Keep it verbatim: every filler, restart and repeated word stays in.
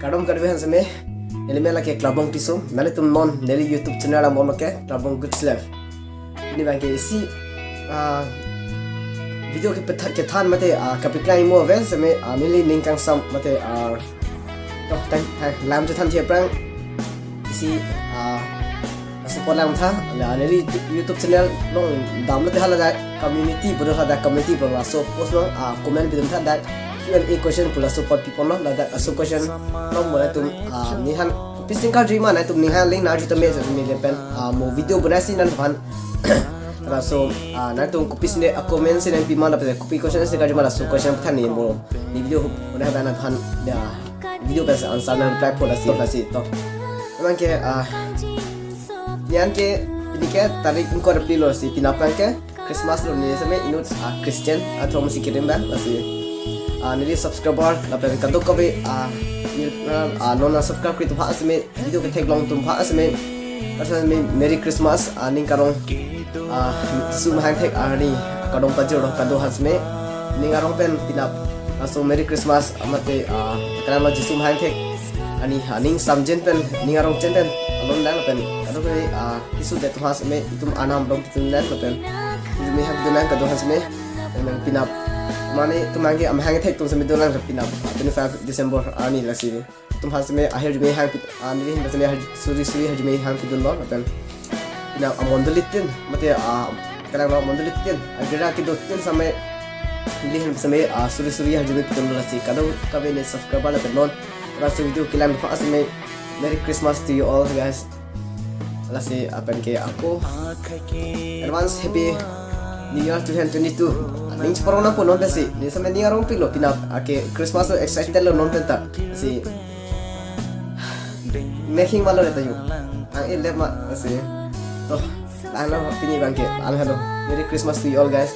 Kardom Karbi aphan seme, neli amen lake Klabong Tisso, nanglitum non neli YouTube channel angbong ke Klabong Good Slap. Pini abangke isi, ah, video kepetha-, kethan mate, ah, kapeklang imo ave seme, ah, neli ning kangsam mate, ah, toh, tang, tang, lam chethan thi aphrang isi, ah, support lang tha, la neli YouTube channel along damlote hala dak community pu do, hala dak community pu laso post along, ah, comment pidun tha, dak Q and A question pu laso apot piponlo, la dak laso question along mo nangtum, ah, ninghan kopi singkar jui ma nangtum ninghan link nangjuta me neli pen, ah, mo video bonai si nangphan. Laso, ah, nangtum kopi sine a comment si nangpi ma lapen kopi question singkar jui ma laso question than neli mo neli video bonai abang nangphan ya video pen answer nang reply po lasi lasi to. Abangke, ah, ningkan ke pini ke tarik ingkoi ra phli lo lasi penap abangke Christmas lo, neli seme inut, ah, Christian athom si kirim abang lasi, ah, neli subscriber lapen kadokave, ah, neli, ah, non nang subscribe kri atum aphan seme video ketheklong atum aphan seme, laso me Merry Christmas, ah, ning karong, ah, Jisu mahang thek arni kardom pajirlo kadokave aphan seme, ning arong pen penap laso Merry Christmas mate, ah, kalang lo Jisu mahang thek arni, ah, ning samjin pen ning arong chen pen alon lang pen kadokave, ah, isu det atum aphan seme itum arnam dom pitun lang pen itum me hak dun lang kadokave aphan seme, memang penap mane itum abangke amahang thek atum seme dun lang penap twenty-five December arni lasi. Itum aphan seme ahirjume hang pit, ah, neli ahin seme ahir suri suri ahirjume hang pidunlo lapen penap amondolitin mate, ah, kalang lo mondolitin agira kedotin seme neli ahin seme, ah, suri suri ahirjume pidunlo lasi kadokave ne subscriber lapen non laso video kelang aphan seme Merry Christmas to you all, guys. Lasi lapen ke ako advance Happy New Year twenty twenty-two. Ning cheparong nangpo non pensi, neli seme ning arong piklo penap, ake Christmas lo excited lo non penta. Si making malo deta yu. Ang ilep ma si. To, ang lo pini abangke, ang halo. Merry Christmas to you all, guys.